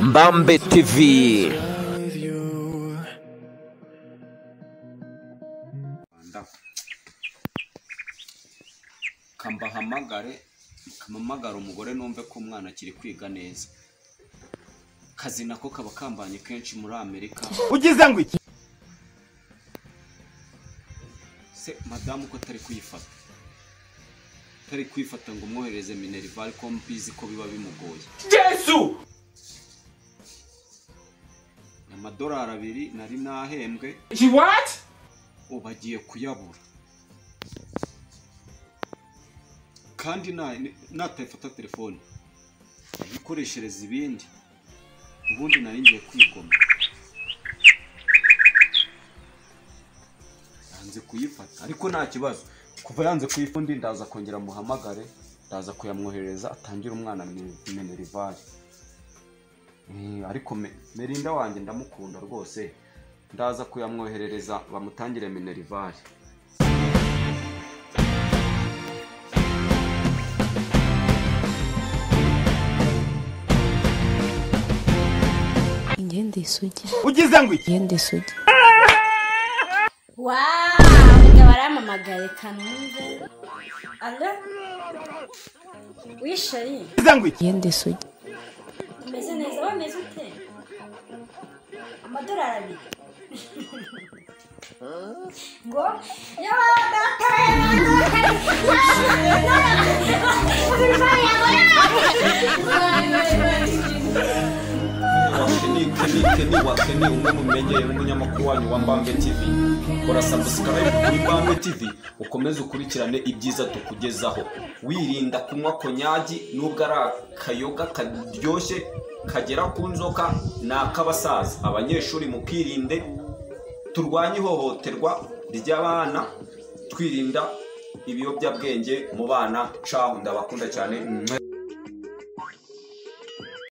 Mbambe TV. Kambahamagare kamamagara umugore numve ko umwana akiri kwiga neza. Kazi nako kaba kambanye kenshi muri Amerika. Ugize ngo iki? Se madamu ko atari kuyifata. Atari kwifata ngo umwohereze Minerval ko mbizi ko biba bimugoye. Yesu! Amadolari 2 nari nahembwe. What? Ubagiye kuyabura. Kandi natayifata telefone ayikoreshereza ibindi, ubundi nari ngiye kwigoma. Yanze kuyifata ariko nta kibazo, kuva yanze kuyifundi ndaza kongera muhamagare, ndaza kuyamwohereza atangire umwana Minerval. Ariko Merinda wanjye ndamukunda rwose, ndaza kuyamwoherereza bamutangire Minerval. Ngende isugi. Ugize ngo iki? Ngende isugi. Wow, baramamagaye kanumve. Allo? Oui chérie. Ugize ngo iki? Ngende isugi. Umeze neza, wameze ute? Amadolari 2. Ngo yo data. Keni wa Keni umwe mumenyeye n'umunyamakuru wanyu wa Mbambe TV. Kora subscribe kuri Mbambe TV ukomeze ukurikirane ibyiza tukugezaho. Wirinda kunywa konyagi nubwo ari akayoga karyoshye kagera ku nzoka n'akabasaza. Abanyeshuri mukirinde, turwanye ihohoterwa ry'abana, twirinda ibiyobyabwenge mu bana. Caho ndabakunda cyane.